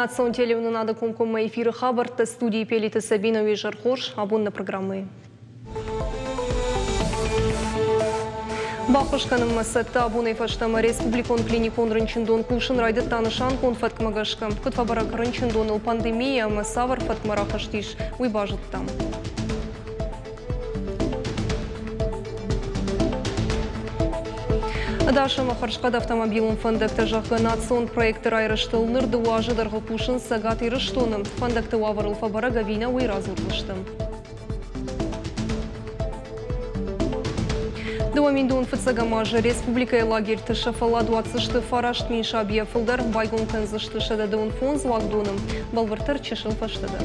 Национ телеуынынады комкоммӕ эфиры хабӕрттӕ студийы Пелиты Сабина уе зӕр хорз абон нӕ программӕйы. Баххуыс кӕнынмӕ цӕттӕ абонӕй фӕстӕмӕ республикон клиникон рынчындон кусын райдыдта нысангонд фӕткмӕ гӕсгӕ. Куыд фӕбӕрӕг рынчындоныл пандемия ӕмӕ цавӕр фӕткмӕ рахызтис, уый базыдтам. Ӕдас ӕмӕ хӕрзхъӕд автомобилон фӕндӕгтӕ, зӕгъгӕ, национ проекты райрӕзтыл ныр дыууӕ азы дӕргъы кусынц Цӕгат Ирыстоны. Фӕндӕгты уавӕрыл фӕбӕрӕг ӕви нӕ, уый радзурдзысты. 2000 фыццӕгӕм азы республикӕйы лагерьты сӕ фӕллад уадздзысты 9000 сабийӕ фылдӕр, байгом кӕндзысты 125 уагдоны, бӕлвырддӕр чысыл фӕстӕдӕр.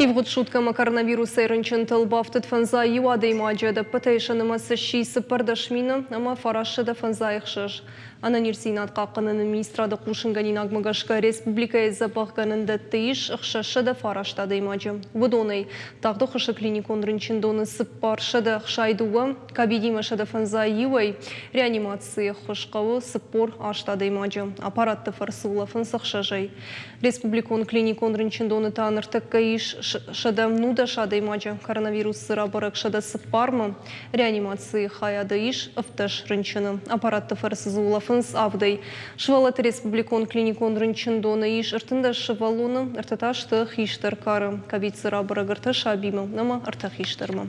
Ивгъуыд суткӕмӕ коронавирусӕй рынчынтыл бафтыд фӕндзай иу адӕймаджы, ӕдӕппӕтӕй сӕ нымӕц сси 14 000 ӕмӕ 956. Ӕнӕниздзинад хъахъхъӕныны министрады хъусынгӕнинагмӕ гӕсгӕ республикӕйы дзӕбӕхгӕнӕндӕтты ис 609 адӕймаджы. Уыдонӕй тагъд ӕххуысы клиникон рынчындоны 462, ковидимӕ 151-ӕй, реанимацийы ӕххуыс хъӕуы 48 адӕймаджы, аппаратты фӕрцы улӕфынц ӕхсӕзӕй. Республикон клиникон рынчындоны та ныртӕккӕ ис 119 адӕймаджы, коронавирус дзы рабӕрӕг 104-мӕ. Реанимацийы хайады ис 17 рынчыны. Аппаратты фӕрцы дзы улӕфынц авдӕй. Сывӕллӕтты республикон клиникон рынчындоны ис 13 сывӕллоны, ӕртӕ та сты хистӕр кары. Ковид дзы рабӕрӕг ӕртӕ сабимӕ ӕмӕ ӕртӕ хистӕрмӕ.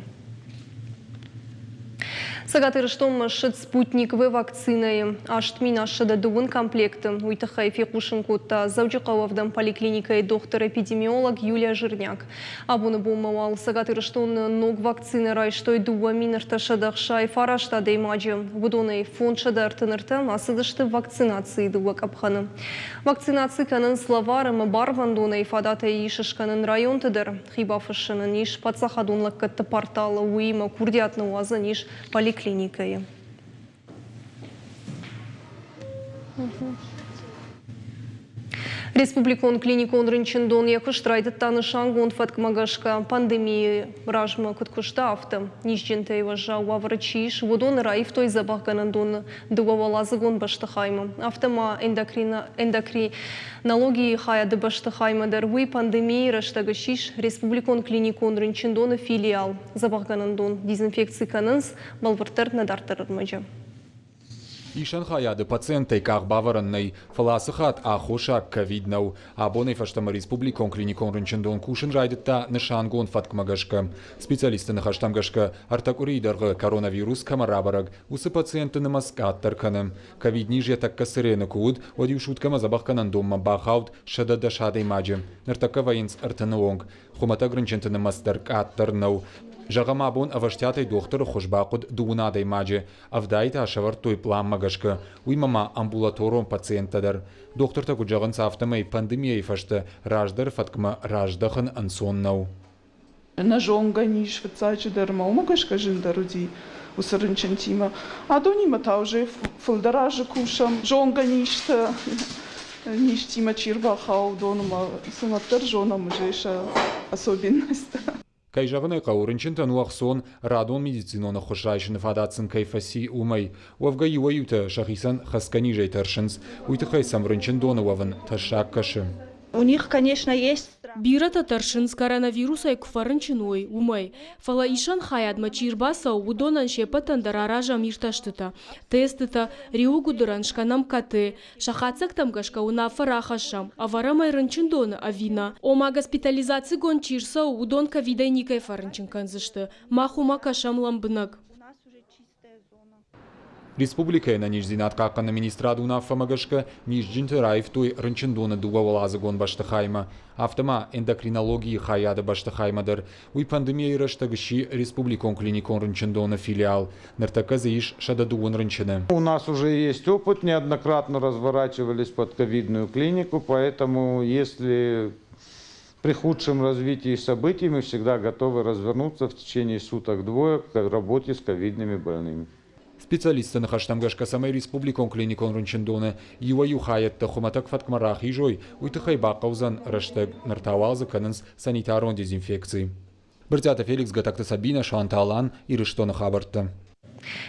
Цӕгат Ирыстонмӕ ссыд Спутник-В вакцинӕйы 8130 комплекты. Уый тыххӕй фехъусын кодта Дзӕуджыхъӕуы ӕвдӕм поликлиникӕйы дохтыр-эпидемиолог Юлия Жирняк. Абоны бонмӕ уал Цӕгат Ирыстоны ног вакцинӕ райстой 2369 адӕймаджы. Уыдонӕй 533 ацыдысты вакцинацийы дыууӕ къӕпхӕны. Вакцинаци кӕнынц лӕвар ӕмӕ барвӕндонӕй фадатӕй ис скӕнын районты дӕр. Хи бафыссынӕн ис паддзахадон лӕггӕдты порталы, уыимӕ курдиат ныууадзӕн ис поликлиникӕйы. Республикон клиникон рынчындон йӕ куыст райдыдта нысангонд фӕткмӕ гӕсгӕ, пандемийы размӕ куыд куыста, афтӕ. Низджынтӕй уӕззау уавӕры чи ис, уыдоны раивтой дзӕбӕхгӕнӕндоны дыууӕуӕладзыгон бӕстыхаймӕ. Афтӕ ма эндокринологийы хайады бӕстыхаймӕ дӕр уый пандемийы рӕстӕг ссис республикон клиникон рынчындоны филиал. Дзӕбӕхгӕнӕндон дезинфекци кӕнынц, бӕлвырддӕр нӕ дарддӕр ӕрмӕджы. Исӕн хайады пациенттӕй къах бавӕрӕн нӕй, фӕлӕ ацы хатт аххосаг ковид нӕу. Абонӕй фӕстӕмӕ республикон клиникон рынчындон кусын райдыдта нысангонд фӕткмӕ гӕсгӕ. Специалистты ныхӕстӕм гӕсгӕ, ӕртӕ къуырийы дӕргъы коронавирус кӕмӕ рабӕрӕг, уыцы пациентты нымӕц къаддӕр кӕны. Ковид-низ йӕ тӕккӕ цырены куы уыд, уӕд иу суткӕмӕ дзӕбӕхгӕнӕндонмӕ бахауд 110 адӕймаджы. Ныртӕккӕ вӕййынц ӕртыны онг. Хуымӕтӕг рынчынты нымӕц дӕр къаддӕр нӕу. Зӕгъӕм, абон ӕвӕстиатӕй дохтыры хуыз бахъуыд дыууын адӕймаджы, ӕвдайы та сӕвӕрдтой пъланмӕ гӕсгӕ, уыимӕ ма амбулаторон пациенттӕ дӕр. Дохтыртӕ куыд зӕгъынц, афтӕмӕй пандемийӕйы фӕстӕ раздӕры фӕткмӕ раздӕхын ӕнцон нӕу. Ӕнӕзонгӕ низ фыццаджыдӕр ӕмӕ уымӕ гӕсгӕ зындӕр уыди уыцы рынчынтимӕ. Адонимӕ та уже фылдӕр азы кусӕм. Зонгӕ низтӕ, низтимӕ чи рбахауы, уыдонмӕ сын уӕддӕр зонӕм уже сӕ особенностьтӕ. Кӕй зӕгъын ӕй хъӕуы, рынчынтӕн у ӕхцон, радон медицинон ӕххуыс райсыны фадат сын кӕй фӕци, уымӕй. Уӕвгӕ иуӕй-иутӕ сӕхицӕн хӕцгӕ низӕй тӕрсынц, уый тыххӕй сӕм рынчындоны уӕвын тӕссаг кӕсы. У них, конечно, есть Бирӕтӕ тӕрсынц, коронавирусӕй куы фӕрынчын уой, уымӕй. Фӕлӕ исӕн хайадмӕ чи рбацӕуы, уыдонӕн се ппӕтӕн дӕр аразӕм иртӕстытӕ, тестытӕ, риуыгуыдырӕн скӕнӕм КТ, Сӕ хатдзӕгтӕм гӕсгӕ уынаффӕ рахӕссӕм, ӕвӕрӕм ӕй рынчындоны ӕви нӕ. Ома госпитализацигонд чи рцӕуы, уыдон ковидӕй никӕй фӕрынчын кӕндзысты. Мах уымӕ кӕсӕм лӕмбынӕг. Республикӕйы ӕнӕниздзинад хъахъхъӕныны министрады уынаффӕмӕ гӕсгӕ низджынты раивтой рынчындоны дыууӕуӕладзыгон бӕстыхаймӕ, афтӕ ма эндокринологийы хайады бӕстыхаймӕ дӕр. Уый пандемийӕйы рӕстӕг сси республикон клиникон рынчындоны филиал. Ныртӕккӕ дзы ис 102 рынчыны. У нас уже есть опыт, неоднократно разворачивались под ковидную клинику, поэтому если при худшем развитии событий мы всегда готовы развернуться в течение суток-двое к работе с ковидными больными. Специалистты ныхӕстӕм гӕсгӕ, цӕмӕй республикон клиникон рынчындоны иуӕй-иу хайӕдтӕ хуымӕтӕг фӕткмӕ рахизой, уый тыххӕй бахъӕудзӕн рӕстӕг, ныр та уал дзы кӕнынц санитарон дезинфекци. Брытъиаты Феликс, Гатакты Сабинӕ, Суанты Алан, Ирыстоны хабӕрттӕ.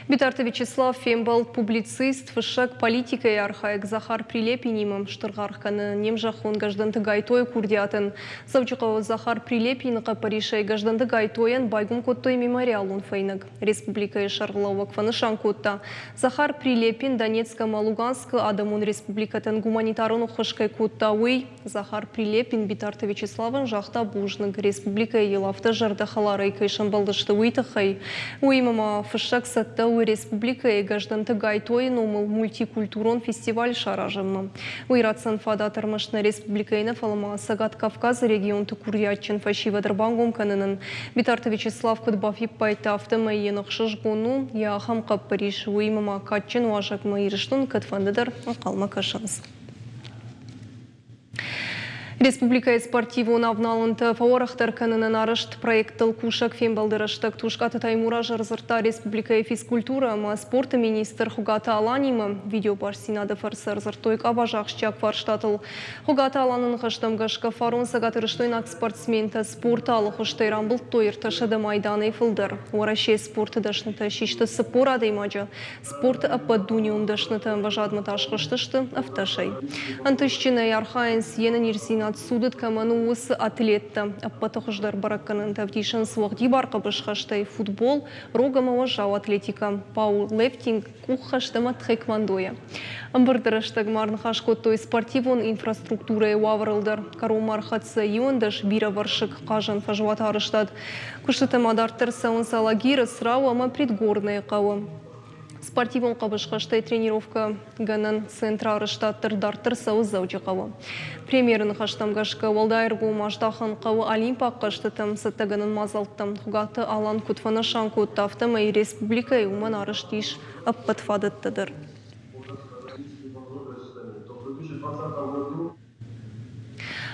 Битарты Вячеслав фембӕлд публицист, фыссӕг, политикӕйы архайӕг Захар Прилепинимӕ. Стыр аргъ кӕны не мзӕххон Гӕздӕнты Гайтойы курдиатӕн. Дзӕуджыхъӕуы Захар Прилепины хъӕппӕрисӕй Гӕздӕнты Гайтойӕн байгом кодтой мемориалон фӕйнӕг. Республикӕйы сӕргълӕууӕг фӕнысан кодта, Захар Прилепин Донецк ӕмӕ Луганскы адӕмон республикӕтӕн гуманитарон ӕххуыс кӕй кодта, уый. Захар Прилепин Битарты Вячеславӕн загъта бузныг, республикӕйы йыл афтӕ зӕрдӕхӕларӕй кӕй сӕмбӕлдысты, уый тыххӕй. Уыимӕ ма фыссӕг цӕттӕ у республикӕйы Гӕздӕнты Гайтойы номыл мультикультурон фестиваль саразынмӕ. Уый ратдзӕн фадат ӕрмӕст нӕ республикӕйы нӕ, фӕлӕ ма Цӕгат Кавказы регионты курдиатджын фӕсивӕд ӕрбангом кӕнынӕн. Битарты Вячеслав куыд бафиппайдта, афтӕмӕй йын ӕхсызгон у йӕ ахӕм хъӕппӕрис, уыимӕ ма кадджын уазӕгмӕ Ирыстон кӕдфӕндыдӕр ӕнхъӕлмӕ кӕсынц. Республикӕйы спортивон авналӕнтӕ фӕуӕрӕхдӕр кӕнынӕн арӕзт проекттыл кусӕг фембӕлды рӕстӕг Тускъаты Таймураз ӕрдзырдта республикӕйы физкультурӕ ӕмӕ спорты министр Хуыгаты Аланимӕ. Видеобастдзинады фӕрцы ӕрдзырдтой къабазы ахсджиаг фарстатыл. Хуыгаты Аланы ныхӕстӕм гӕсгӕ фарон цӕгатирыстойнаг спортсментӕ спорты алы хуызтӕй рамбылдтой 300 майданӕй фылдӕр. Уӕрӕсейы спорты дӕснытӕ систы 40 адӕймаджы. Спорты ӕппӕтдунеон дӕсныты ӕмвӕзадмӕ та схызтысты ӕвддӕсӕй. Ӕнтыстджынӕй архайынц, йе нӕниздзинад цудыд кӕмӕн у, уыцы атлеттӕ. Ӕппӕты хуыздӕр бӕрӕггӕнӕнтӕ ӕвдисынц уӕгъдибар хъӕбысхӕстӕй футбол, рог ӕмӕ уӕззау атлетикӕ, пауэрлифтинг, къуххӕст ӕмӕ тхэквондойӕ. Ӕмбырды рӕстӕг ма ӕрныхас кодтой спортивон инфраструктурӕйы уавӕрыл дӕр. Кӕронмӕ ӕрхӕццӕ 11 бирӕвӕрсыг хъазӕн фӕзуаты арӕзтад. Куыстытӕ ма дарддӕр цӕуынц Алагиры, Црау ӕмӕ Предгорныйы хъӕуы. Спортивон хъӕбысхӕстӕй тренировкӕгӕнӕн центры арӕзтад дӕр дарддӕр цӕуы Дзӕуджыхъӕуы. Премьеры ныхӕстӕм гӕсгӕ, уӕлдай ӕргом аздахын хъӕуы олимпаг хъӕзтытӕм цӕттӕгӕнӕн мадзӕлттӕм. Хуыгаты Алан куыд фӕнысан кодта, афтӕмӕй республикӕйы уымӕн арӕзт ис ӕппӕт фадӕттӕ дӕр.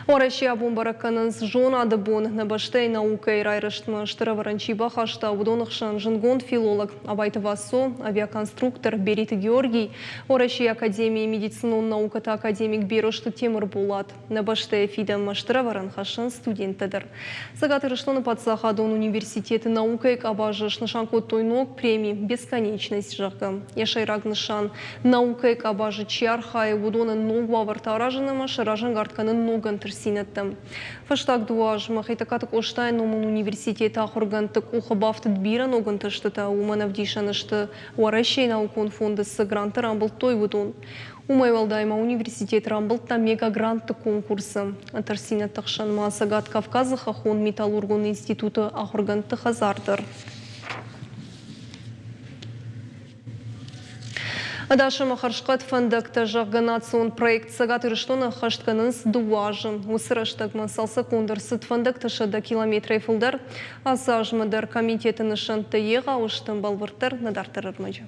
Уӕрӕсе абон бӕрӕг кӕнынц зонады бон. Нӕ бӕстӕйы наукӕйы райрӕзтмӕ стыр ӕвӕрӕн чи бахаста, уыдоны хсӕн зындгонд филолог Абайты Вассо, авиаконструктор Бериты Георгий, Уӕрӕсейы академийы медицинон наукӕты академик Берозты Темырболат. Нӕ бӕстӕйы фидӕнмӕ стыр ӕвӕрӕн хӕссынц студенттӕ дӕр. Цӕгат Ирыстоны паддзахадон университеты наукӕйы къабазы снысан кодтой ног преми «Бесконечность», зӕгъгӕ. Йӕ сӕйраг нысан наукӕйы къабазы чи архайы, уыдонӕн ног уавӕртӕ аразын ӕмӕ сӕ разӕнгард кӕнын ног ӕнтыстдзинӕдтӕм. Фӕстаг дыууӕ азмӕ Хетӕгкаты Къостайы номыл университеты ахуыргӕндты къухы бафтыд бирӕ ног ӕнтыстытӕ, уымӕн ӕвдисӕн сты, Уӕрӕсейы наукон фонды цы гранттӕ рамбылдтой, уыдон. Уымӕй уӕлдай ма университет рамбылдта мегагрантты конкурсы. Ӕнтыстдзинӕдты хсӕн ма Цӕгат Кавказы хӕххон-металлургон институты ахуыргӕндты хӕдзар дӕр. Ӕдас ӕмӕ хӕрзхъӕд фӕндӕгтӕ, зӕгъгӕ, национ проект Цӕгат Ирыстоны ӕххӕст кӕнынц дыууӕ азы. Уыцы рӕстӕгмӕ цалцӕггонд ӕрцыд фӕндӕгты 100 километрӕй фылдӕр. Ацы азмӕ дӕр комитеты нысӕнттӕ егъау сты, бӕлвырддӕр нӕ дарддӕр ӕрмӕджы.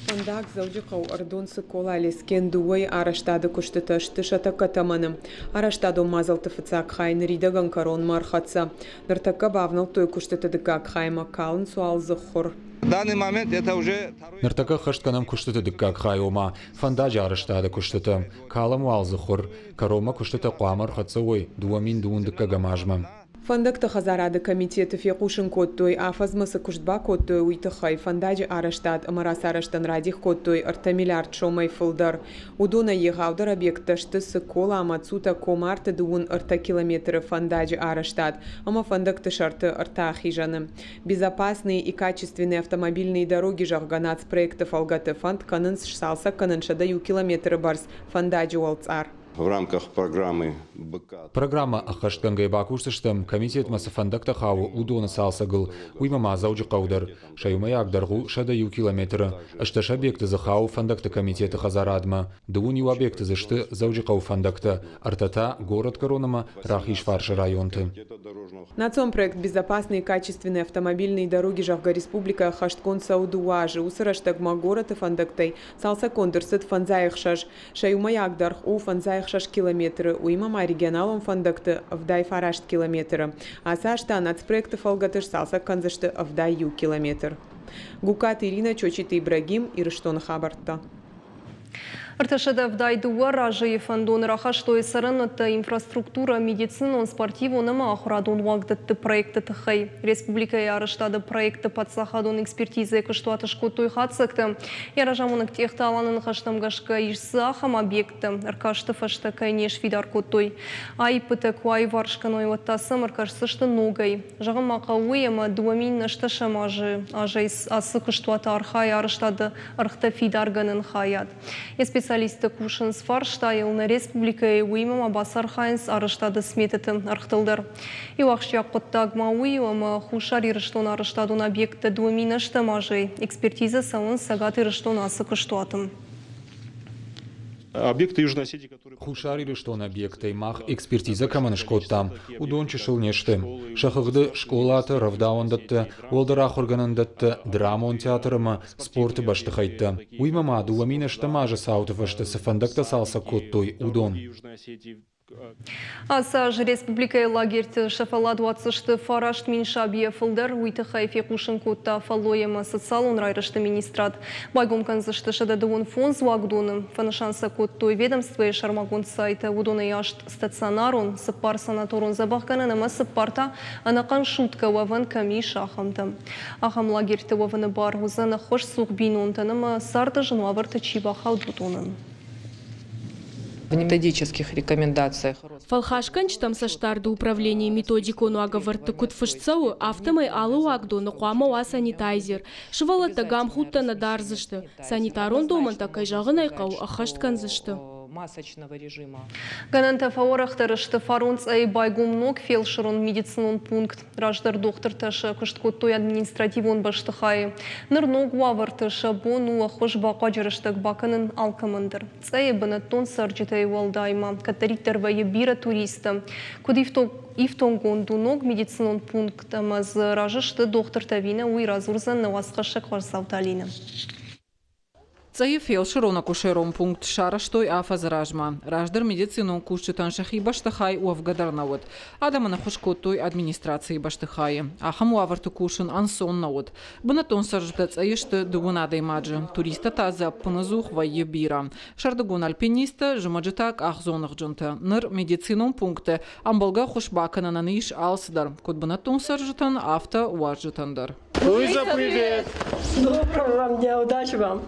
Фӕндаг Дзӕуджыхъӕу Ӕрыдон Цыкола Лескен дыууӕйы арӕзтады куыстытӕ сты сӕ тӕккӕ тӕмӕны. Арӕзтадон мадзӕлтты фыццаг хай ныридӕгӕн кӕронмӕ ӕрхӕццӕ. Ныртӕккӕ бавнӕлдтой куыстыты дыккаг хаймӕ, калынц уал дзы хуыр. Данный момент это уже Ныртӕккӕ ӕххӕст кӕнӕм куыстыты дыккаг хай, ома фӕндаджы арӕзтады куыстытӕ. Калӕм уал дзы хуыр. Кӕронмӕ куыстытӕ хъуамӕ ӕрхӕццӕ уой 2025 азмӕ. Фӕндӕгты хӕдзарады комитеты фехъусын кодтой, афӕдзмӕ цы куыст бакодтой, уый тыххӕй. Фӕндаджы арӕзтад ӕмӕ рацарӕзтӕн радих кодтой 3 миллиард сомӕй фылдӕр. Уыдонӕй егъаудӕр объекттӕ сты Цыкола ӕмӕ Цута Комарты 33 километры фӕндаджы арӕзтад ӕмӕ фӕндӕгты сӕрты ӕртӕ ахизӕны. «Безопасные и качественные автомобильные дороги», зӕгъгӕ, нацпроекты фӕлгӕты фӕнд кӕнынц сцалцӕг кӕнын 101 километры бӕрц фӕндаджы уӕлцъар. В рамках программы БК. Программӕ ӕххӕстгӕнгӕ бакусдзыстӕм, комитетмӕ цы фӕндӕгтӕ хауы, уыдоны цалцӕгыл, уыимӕ ма Дзӕуджыхъӕу дӕр. Сӕ иумӕйаг дӕргъ у 101 километры. 18 объекты дзы хауы фӕндӕгты комитеты хӕдзарадмӕ. 21 объекты дзы сты Дзӕуджыхъӕуы фӕндӕгтӕ, ӕртӕ та Горӕтгӕрон ӕмӕ Рахизфарсы районты. Национ проект «Безопасные и качественные автомобильные дороги», зӕгъгӕ, республикӕ ӕххӕстгонд цӕуы дыууӕ азы. Уыцы рӕстӕгмӕ горӕты фӕндӕгтӕй цалцӕггонд ӕрцыд 56. Сӕ иумӕйаг дӕргъ у 56. 86 километры, уыимӕ ма регионалон фӕндӕгты 79 километры. Ацы аз та нацпроекты фӕлгӕты сцалцӕг кӕндзысты 71 километр. Гуккаты Иринӕ, Чочиты Ибрагим, Ирыстоны хабӕрттӕ. 372 разыйы фӕндон рахастой цӕрӕнуӕтты инфраструктурӕ, медицинон, спортивон ӕмӕ ахуырадон уагдӕтты проектты тыххӕй. Республикӕйы арӕзтады проектты паддзахадон экспертизӕйы куыстуаты скодтой хатдзӕгтӕ. Йӕ разамонӕг Тъехты Аланы ныхӕстӕм гӕсгӕ ис дзы ахӕм объекттӕ, ӕркасты фӕстӕ кӕй не сфидар кодтой. Аиппытӕ куы аиуварс кӕной, уӕд та сӕм ӕркӕсдзысты ногӕй. Зӕгъын ма хъӕуы уый, ӕмӕ 2008 азы азӕй ацы куыстуаты архайы арӕзтады ӕргътӕ фидаргӕнӕн хайад. Йӕ специалисттӕ кусынц фарстайыл нӕ республикӕйы, уыимӕ ма бацархайынц арӕзтады сметӕты ӕргътыл дӕр. Иу ахсджиаг хъуыддаг ма уый у, ӕмӕ Хуссар Ирыстоны арӕзтадон объекттӕ 2008 азӕй экспертизӕ цӕуынц Цӕгат Ирыстоны ацы куыстуаты. Объекты Южной Осетии, которые... Хуссар Ирыстоны объекттӕй мах экспертизӕ кӕмӕн скодтам, уыдон чысыл не сты. Сӕ хыгъды скъолаты, рӕвдауӕндӕтты, уӕлдӕр ахуыргӕнӕндӕтты, драмон театр ӕмӕ спорты бӕстыхӕйттӕ. Уыимӕ ма 2008 азы цауты фӕстӕ цы фӕндӕгтӕ цалцӕг кодтой, уыдон. Ацы аз республикӕйы лагерьты сӕ фӕллад уадздзысты 9000 сабийӕ фылдӕр. Уый тыххӕй фехъусын кодта фӕллой ӕмӕ социалон райрӕзты министрад. Байгом кӕндзысты 125 уагдоны. Фӕнысан сӕ кодтой ведомствойы сӕрмагонд сайты. Уыдонӕй аст стационарон, цыппар санаторон дзӕбӕхгӕнӕн ӕмӕ цыппар та ӕнӕхъӕн суткӕ уӕвӕн кӕм ис, ахӕмтӕ. Ахӕм лагерьты уӕвыны бар уыдзӕн ӕххуысцух бинонтӕн ӕмӕ царды зын уавӕрты чи бахауд, уыдонӕн. В методических рекомендациях. Фӕлхасгӕнджытӕм цӕстдарды управленийы методикон уагӕвӕрдты куыд фыст цӕуы, афтӕмӕй алы уагдоны хъуамӕ уа санитайзер. Сывӕллӕттӕ гамхудтӕ нӕ дардзысты. Санитарон домӕнтӕ, кӕй зӕгъын ӕй хъӕуы, ӕххӕст кӕндзысты. Масочного режима. Гӕнӕнтӕ фӕуӕрӕхдӕр сты фарон Цъӕйы байгом ног фелсырон медицинон пункт. Раздӕр дохтыртӕ сӕ куыст кодтой административон бӕстыхайы. Ныр ног уавӕрты сӕ бон у ӕххуыс бахъуаджы рӕстӕг бакӕнын алкӕмӕн дӕр. Цъӕйы бынӕттон цӕрджытӕй уӕлдай ма кӕддӕриддӕр вӕййы бирӕ туристтӕ. Куыд ифтонггонд у ног медицинон пункт ӕмӕ дзы разы сты дохтыртӕ ӕви нӕ, уый радзурдзӕн нӕ уацхӕссӕг Хуарзауты Алинӕ. Цъӕйы фелсырон-акушерон пункт сарӕзтой афӕдзы размӕ. Раздӕр медицинон кусджытӕн сӕхи бӕстыхай уӕвгӕ дӕр нӕ уыд. Адӕмӕн ӕххуыс кодтой администрацийы бӕстыхайы. Ахӕм уавӕрты кусын ӕнцон нӕ уыд. Бынӕттон цӕрджытӕ Цъӕйы сты дыууын адӕймаджы, туристтӕ та дзы ӕппынӕдзух вӕййы бирӕ. Сӕрдыгон альпинисттӕ, зымӕджы та къахдзоныгъджынтӕ. Ныр медицинон пункты ӕмбӕлгӕ ӕххуыс бакӕнынӕн ис алцыдӕр, куыд бынӕттон цӕрджытӕн, афтӕ уазджытӕн дӕр. Луиза, привет! Доброго вам дня, удачи вам!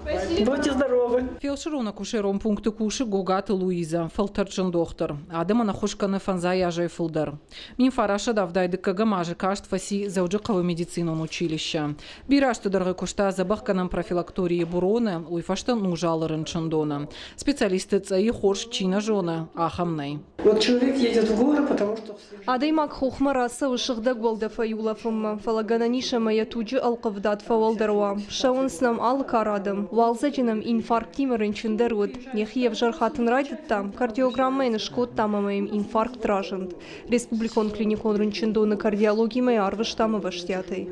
Будьте здоровы! Фелсырон-акушерон пункты кусы Гогаты Луиза, фӕлтӕрдджын дохтыр. Адӕмӕн ӕххуыс кӕны фӕндзай азӕй фылдӕр. 1970 дыккӕгӕм азы каст фӕци Дзӕуджыхъӕуы медицинон училище. Бирӕ азты дӕргъы куыста дзӕбӕхгӕнӕн профилакторийы Буроны, уый фӕстӕ Нузалы рынчындоны. Специалисты цъӕйы хорз чи нӕ зоны, ахӕм нӕй. Вот человек едет в горы, потому что Адӕймаг хохмӕ рацӕуы сыгъдӕг уӕлдӕфӕй улӕфынмӕ, фӕлӕ гӕнӕн ис ӕмӕ йӕ туджы ӕлхъывдад фӕуӕлдӕр уа. Ссӕуынц нӕм алы кары адӕм. Уалдзӕджы нӕм инфарктимӕ рынчын дӕр уыд. Йӕхи ӕвзӕр хатын райдыдта, кардиограммӕ йын скодтам ӕмӕ йӕм инфаркт разынд. Республикон клиникон рынчындоны кардиологимӕ йӕ арвыстам ӕвӕстиатӕй.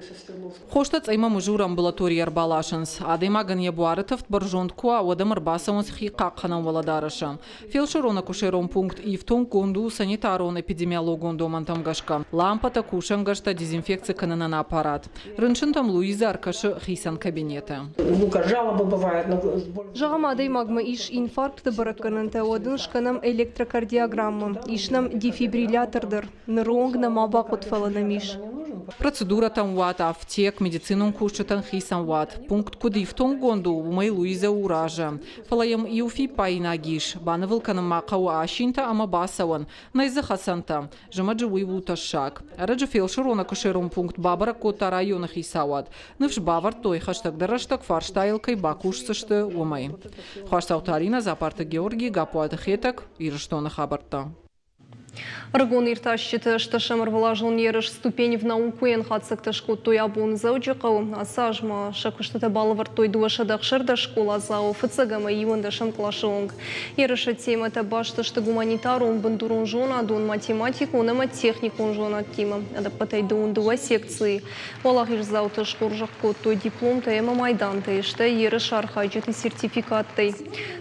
Хостӕ Цъӕймӕ Мызуры амбулаторийӕ ӕрбаласынц. Адӕймагӕн йӕ буары тӕвд бӕрзонд куы уа, уӕд ӕм ӕрбацӕуынц хи хъахъхъӕнӕн уӕлӕдарӕсы. Фелсырон-акушерон пункт ифтонггонд у санитарон-эпидемиологон домӕнтӕм гӕсгӕ. Лампӕтӕ, кусӕнгӕрзтӕ дезинфекци кӕнынӕн аппарат. Рынчынтӕм Луиза ӕркӕсы хицӕн кабинеты. Зӕгъӕм, адӕймагмӕ ис инфаркты бӕрӕггӕнӕнтӕ, уӕд ын скӕнӕм электрокардиограммӕ. Ис нӕм дефибриллятор дӕр. Ныры онг нӕма бахъуыд, фӕлӕ нӕм ис. Процедурӕтӕм уат, афтек, медицинон кусджытӕн хицӕн уат. Пункт куыд ифтонггонд у, уымӕй Луизӕ у разы. Фӕлӕ йӕм иу фиппаинаг ис, банывыл кӕнын ма хъӕуы асинтӕ ӕмӕ бацӕуӕн, нӕй дзы хӕцӕнтӕ. Зымӕджы уый у тӕссаг. Ӕрӕджы фелсырон-акушерон пункт бабӕрӕг кодта районы хицауад. Ныфс бавӕрдтой, хӕстӕгдӕр рӕстӕг фарстайыл кӕй бакусдзысты, уымӕй. Хуасдзауты Аринӕ, Дзапарты Георги, Гаппуаты Хетӕг, Ирыстоны хабӕрттӕ. Ӕрыгон иртасджыты ӕстӕсӕм ӕрвылазон ерыс «Ступень в науку»-йӕн хатдзӕгтӕ скодтой абон Дзӕуджыхъӕуы. Ацы аз ма сӕ куыстытӕ балӕвӕрдтой 216 скъоладзауы фыццаг ӕмӕ иуӕндӕсӕм къласы онг. Ерысы темӕтӕ баст сты гуманитарон, бындурон зонадон, математикон ӕмӕ техникон зонӕдтимӕ. Ӕдӕппӕтӕй 22 секцийы. Уӕлахиздзауты схорзӕх кодтой дипломтӕ ӕмӕ майдантӕй, стӕй ерысы архайджыты сертификаттӕй.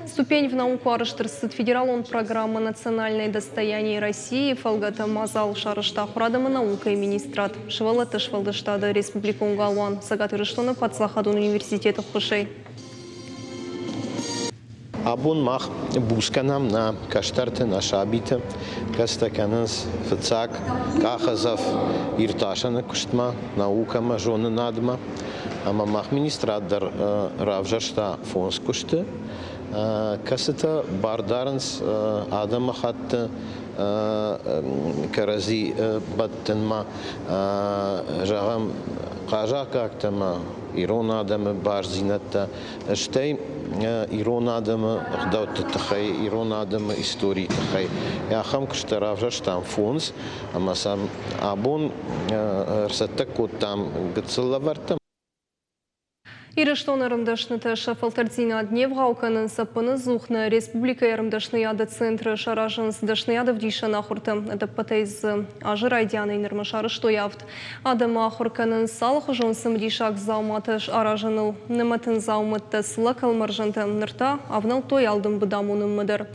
Ступень в науку арӕзт ӕрцыд федералон программӕ «Национальное достояние России» фӕлгӕты мадзал сарӕзта ахуырад ӕмӕ наукӕйы министрад, сывӕллӕтты сфӕлдыстады республикон галуан Цӕгат Ирыстоны паддзахадон университеты ӕххуысӕй. Абон мах буц кӕнӕм нӕ кӕстӕрты, нӕ сабиты, кӕцытӕ кӕнынц фыццаг къахдзӕф иртасӕны куыстмӕ, наукӕмӕ, зонынадмӕ. Ӕмӕ мах министрад дӕр равзӕрста фондз куысты, кӕцытӕ бар дарынц адӕмыхатты кӕрӕдзи бӕттынмӕ, зӕгъӕм, хъазахъхъӕгтӕ ӕмӕ ирон адӕмы бардзинӕдтӕ, стӕй ирон адӕмы ӕгъдӕутты тыххӕй, ирон адӕмы историйы тыххӕй. Ахӕм куысттӕ равзӕрстам фондз, ӕмӕ сӕм абон ӕрцӕттӕ кодтам гыццыл лӕвӕрттӕ. Ирыстоны ӕрмдӕснытӕ сӕ фӕлтӕрддзинад не вгъау кӕнынц ӕппынӕдзух нӕ республикӕйы ӕрмдӕсныйады центры саразынц дӕсныйадӕвдисӕн ахуыртӕ. Ӕдӕппӕтӕй дзы азы райдианӕй нырмӕ сарӕзтой авд. Адӕмы ахуыр кӕнынц алыхуызон цымыдисаг дзауматӕ аразыныл. Нымӕтын дзаумӕттӕ, цыллӕ кӕлмӕрзӕнтӕ ныр та авнӕлдтой алдымбыд амонынмӕ дӕр.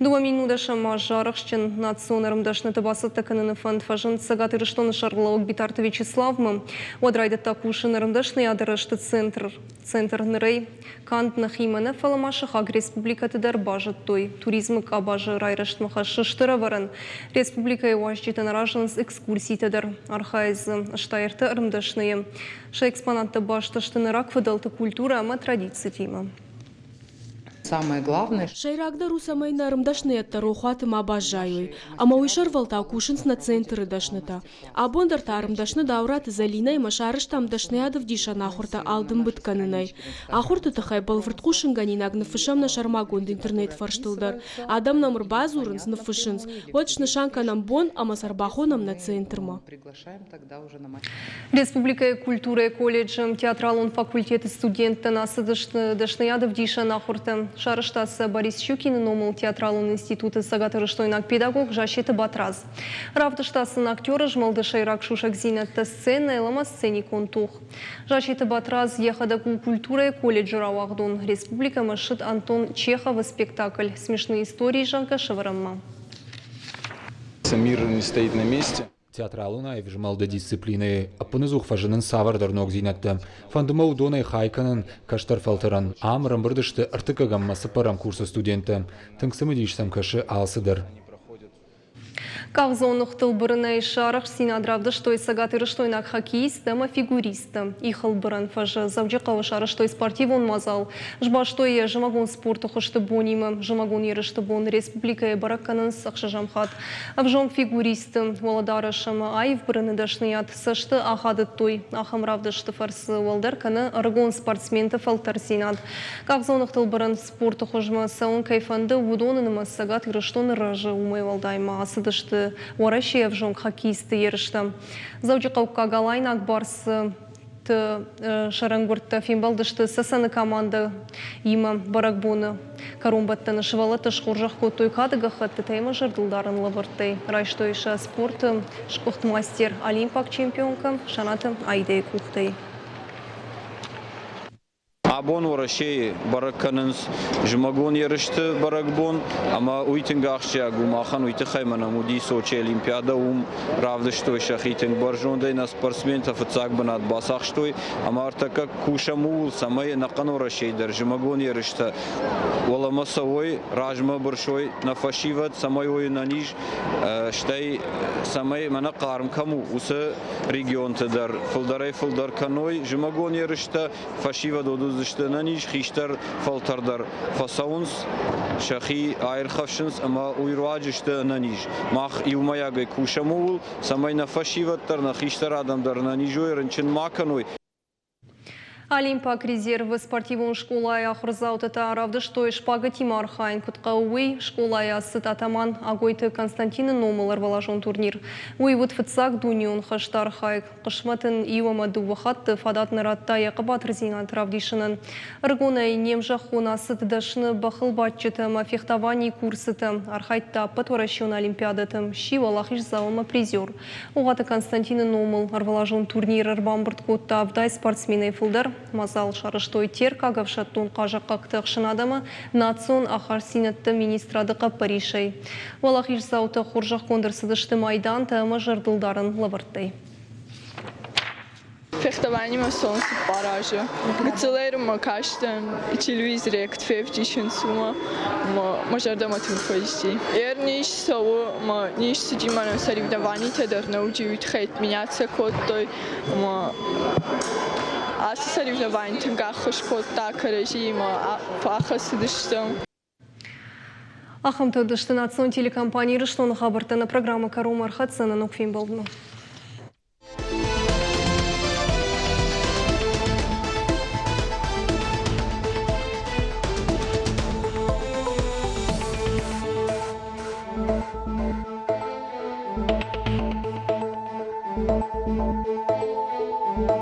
2010 азы арӕхстджын национ ӕрмдӕсныты бацӕттӕ кӕныны фӕнд фӕзынд Цӕгат Ирыстоны сӕргълӕууӕг Битарты Вячеславмӕ. Уӕд райдыдта кусын ӕрмдӕсныйады рӕзты центр. Центр нырӕй канд нӕхимӕ нӕ, фӕлӕ ма сыхаг республикӕты дӕр базыдтой. Туризмы къабазы райрӕзтмӕ хӕссы стыр ӕвӕрӕн. Республикӕйы уазджытӕн аразынц экскурситӕ дӕр. Архайы дзы 83 ӕрмдӕсныйы. Сӕ экспонаттӕ баст сты нӕ рагфыдӕлты культурӕ ӕмӕ традицитимӕ. Самое главное. Сӕйрагдӕр у, цӕмӕй нӕ ӕрмдӕсныйӕдтӕ рохуаты ма баззайой. Ӕмӕ уый сӕрвӕлтау кусынц нӕ центры дӕснытӕ. Абон дӕр та ӕрмдӕсны Дауыраты Зӕлинӕимӕ сарӕзтам дӕсныйадӕвдисӕн ахуыртӕ алдымбыд кӕнынӕй. Ахуырты тыххӕй бӕлвырд хъусынгӕнинаг ныффыссӕм нӕ сӕрмагонд интернет-фӕрстыл дӕр. Адӕм нӕм ӕрбадзурынц, ныффыссынц. Уӕд снысан кӕнӕм бон ӕмӕ сӕ ӕрбахонӕм нӕ центрмӕ. Республикӕйы культурӕйы колледжы театралон факультеты студенттӕн ацыдысты дӕсныйадӕвдисӕн ахуыртӕ. Сарӕзта сӕ Борис Щукины номыл театралон институты цӕгатирыстойнаг педагог Зассеты Батрадз. Равдыста сын актеры змӕлды сӕйраг сусӕгдзинӕдтӕ сценӕйыл ӕмӕ сценикон тох. Зассеты Батрадз йӕхӕдӕг у культурӕйы колледжы рауагъдон. Республикӕмӕ ссыд Антон Чеховы спектакль «Смешные истории», зӕгъгӕ, сӕвӕрынмӕ. Мир не стоит на месте. Театралон аив змӕлды дисциплинӕйы ӕппынӕдзух фӕзынынц цавӕрдӕр ногдзинӕдтӕ. Фӕнды мӕ уыдонӕй хай кӕнын кӕстӕр фӕлтӕрӕн. Ам ӕрӕмбырд сты ӕртыккӕгӕм ӕмӕ цыппӕрӕм курсы студенттӕ. Тынг цымыдис сӕм кӕсы алцыдӕр. Къахдзоныгътыл бырынӕй сӕ арӕхстдзинад равдыстой цӕгатирыстойнаг хоккеисттӕ ӕмӕ фигуристтӕ. Ихыл бырӕн фӕзы Дзӕуджыхъӕуы сарӕзтой спортивон мадзал. Сбастой йӕ зымӕгон спорты хуызты бонимӕ. Зымӕгон ерысты бон республикӕйы бӕрӕг кӕнынц ӕхсӕзӕм хатт. Ӕвзонг фигуристты уӕлӕдарӕс ӕмӕ аив бырыны дӕсныйад цӕсты ахадыдтой. Ахӕм равдысты фӕрцы уӕлдӕр кӕны ӕрыгон спортсменты фӕлтӕрддзинад. Къахдзоныгътыл бырын спорты хуызмӕ цӕуын кӕй фӕнды, уыдоны нымӕц Цӕгат Ирыстоны рӕзы. Уымӕй уӕлдай ма ацыдысты Уӕрӕсейы ӕвзонг хоккеистты ерыстӕ. Дзӕуджыхъӕуккаг Алайнаг барс-ы сӕрӕнгуырдтӕ фембӕлдысты Цӕцӕны командӕимӕ бӕрӕгбоны кӕронбӕттӕны сывӕллӕттӕ схорзӕх кодтой кады гӕххӕттытӕ ӕмӕ зӕрдылдарӕн лӕвӕрттӕй. Райстой сӕ спорты сгуыхт мастер, олимпаг чемпионкӕ Санаты Аидӕйы къухтӕй. Абон Уӕрӕсейы бӕрӕг кӕнынц зымӕгон ерысты бӕрӕгбон, ӕмӕ уый тынг ахсджиаг у махӕн. Уый тыххӕй мӕнӕн уыди Сочи Олимпиадӕ, уым равдыстой сӕхи тынг бӕрзондӕй, нӕ спортсментӕ фыццаг бынат бацахстой ӕмӕ ӕртӕккӕ кусӕм ууыл, цӕмӕй ӕнӕхъӕн Уӕрӕсейы дӕр зымӕгон ерыстӕ уӕлӕмӕ цӕуой, размӕ бырсой нӕ фӕсивӕд, цӕмӕй уой ӕнӕниз, стӕй цӕмӕй мӕнӕ хъарм кӕм у, уыцы регионты дӕр фылдӕрӕй-фылдӕр кӕной зымӕгон ерыстӕ, фӕсивӕд уыдзысты ӕнӕниз, хистӕр фӕлтӕр дӕр фӕцӕуынц, сӕхи аирхӕфсынц ӕмӕ уый руаджы сты ӕнӕниз. Мах иумӕйагӕй кусӕм ууыл, цӕмӕй нӕ фӕсивӕд дӕр, нӕ хистӕр адӕм дӕр ӕнӕниз уой, рынчын ма кӕной. Олимпаг резервы спортивон скъолайы ахуырдзаутӕ та равдыстой шпагатимӕ архайын куыд хъӕуы, уый. Скъолайы ацыд атаман Агойты Константины номыл ӕрвылазон турнир. Уый уыд фыццаг дунеон хӕсты архайӕг. Хъысмӕт ын иу ӕмӕ дыууӕ хатты фадат нӕ радта йӕ хъӕбатырдзинад равдисынӕн. Ӕрыгонӕй не мзӕххон ацыд дӕсны бӕхылбадджытӕ ӕмӕ фехтованийы курсыты, архайдта ӕппӕтуӕрӕсеон олимпиадӕты, сси уӕлахиздзау ӕмӕ призер. Огъуаты Константины номыл ӕрвылазон турнир ӕрбамбырд кодта 70 спортсменӕй фылдӕр. Мадзал сарӕзтой Теркаг ӕфсӕддон хъазахъхъӕгты ӕхсӕнад ӕмӕ национ ахастдзинӕдты министрады хъӕппӕрисӕй. Уӕлахиздзаутӕ хорзӕхгонд ӕрцыдысты майдантӕ ӕмӕ зӕрдылдарӕн лӕвӕрттӕй. Фехтованимӕ цӕуын 4 азы. Гыццылӕй мӕ кастӕн телевизорӕй куыд февдисынц, уымӕ мӕ зӕрдӕмӕ тынг фӕци. Ер низ цӕуы ӕмӕ низ цыди мӕнӕн соревнованитӕ дӕр нӕ уыди, уый тыххӕй меняться кодтой ӕмӕ ацы соревновани тынг ӕххуыс кодта кӕрӕдзиимӕ фӕхӕцыдыстӕм. Ахӕмтӕ уыдысты национ телекомпани Ирыстоны хабӕрттӕ. Нӕ программӕ кӕронмӕ ӕрхӕццӕ нӕ ног фембӕлдмӕ.